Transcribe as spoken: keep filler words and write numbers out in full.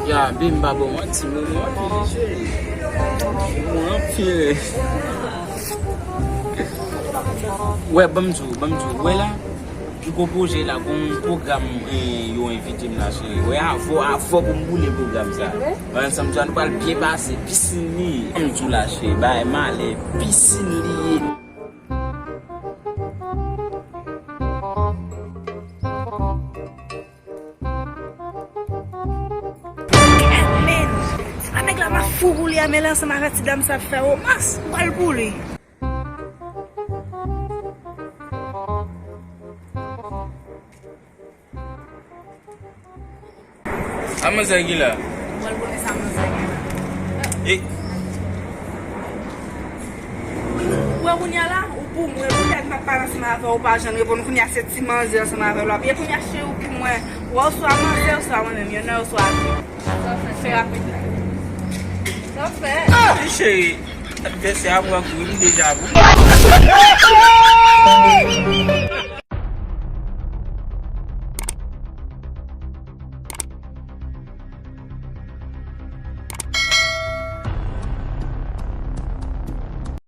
Ya, babe, m pa ba w manti, m renmen w anpil, cheri. M renmen w anpil. Wè, ban m di w, ban m di w, wè la, m gon pwojè la, gon pwogram, eh, yo envite m la, cheri. Wè, avè w, avè w pou m boule pwogram sa. Wè, ansanm sa, nou pral byen pase, pisin li ye. Ban m di w la, cheri, bagay malè, pisin li ye. Men, se pa nèg la m ap fou pou li a, men l ansanm avèk ti dam sa ap fè womans, m pral pou li. A manzè ki la. Ou pral konnen sa manzè gen la. E, ou wè kounye a la, ou pou mwen, kounye a m ap pale ansanm avè w, ou pa janm reponn, kounye a se ti manzè ansanm avè w l ap ye, kounye a cheri ou pou mwen, ou wè oswa manzè, oswa mwen menm, youn nan yo swazi. Sa w fè, fè rapid la. Sa w fè? Ah, cheri, advèsè a pran kou, m deja pou.